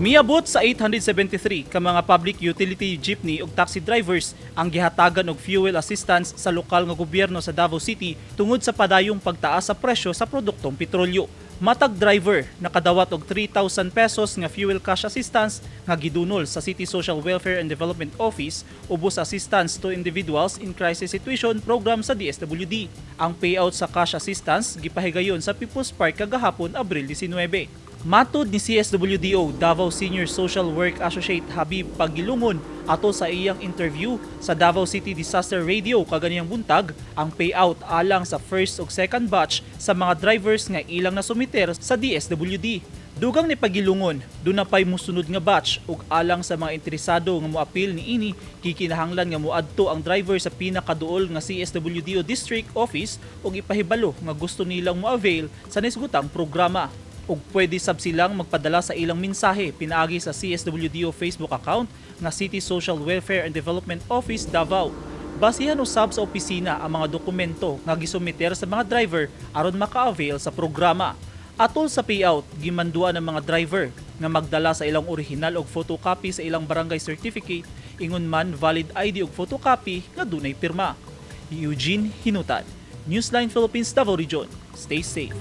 Miabot sa 873 ka mga public utility jeepney ug taxi drivers ang gihatagan og fuel assistance sa lokal nga gobyerno sa Davao City tungod sa padayong pagtaas sa presyo sa produktong petrolyo. Matag driver nakadawat og 3,000 pesos nga fuel cash assistance nga gidunol sa City Social Welfare and Development Office ubos Assistance to Individuals in Crisis Situation program sa DSWD. Ang payout sa cash assistance gipahigayon sa People's Park kagahapon, Abril 19. Matod ni CSWDO Davao Senior Social Work Associate Habib Pagilungon ato sa iyang interview sa Davao City Disaster Radio kaganiyang buntag, ang payout alang sa first ug second batch sa mga drivers nga ilang nasumiter sa DSWD. Dugang ni Pagilungon, duna pay musunod nga batch ug alang sa mga interesado nga moapil niini, gikinahanglan nga moadto ang driver sa pinakaduol nga CSWDO district office ug ipahibalo nga gusto nilang moavail sa nisgutang programa, ug pwede sab silang magpadala sa ilang mensahe pinaagi sa CSWDO Facebook account nga City Social Welfare and Development Office Davao. Basihan usab sa opisina ang mga dokumento nga gisumiter sa mga driver aron maka-avail sa programa. Atol sa payout, gimanduan ng mga driver nga magdala sa ilang orihinal og photocopy sa ilang barangay certificate, ingon man valid ID og photocopy nga dunay pirma. Eugene Hinutan, Newsline Philippines, Davao Region. Stay safe.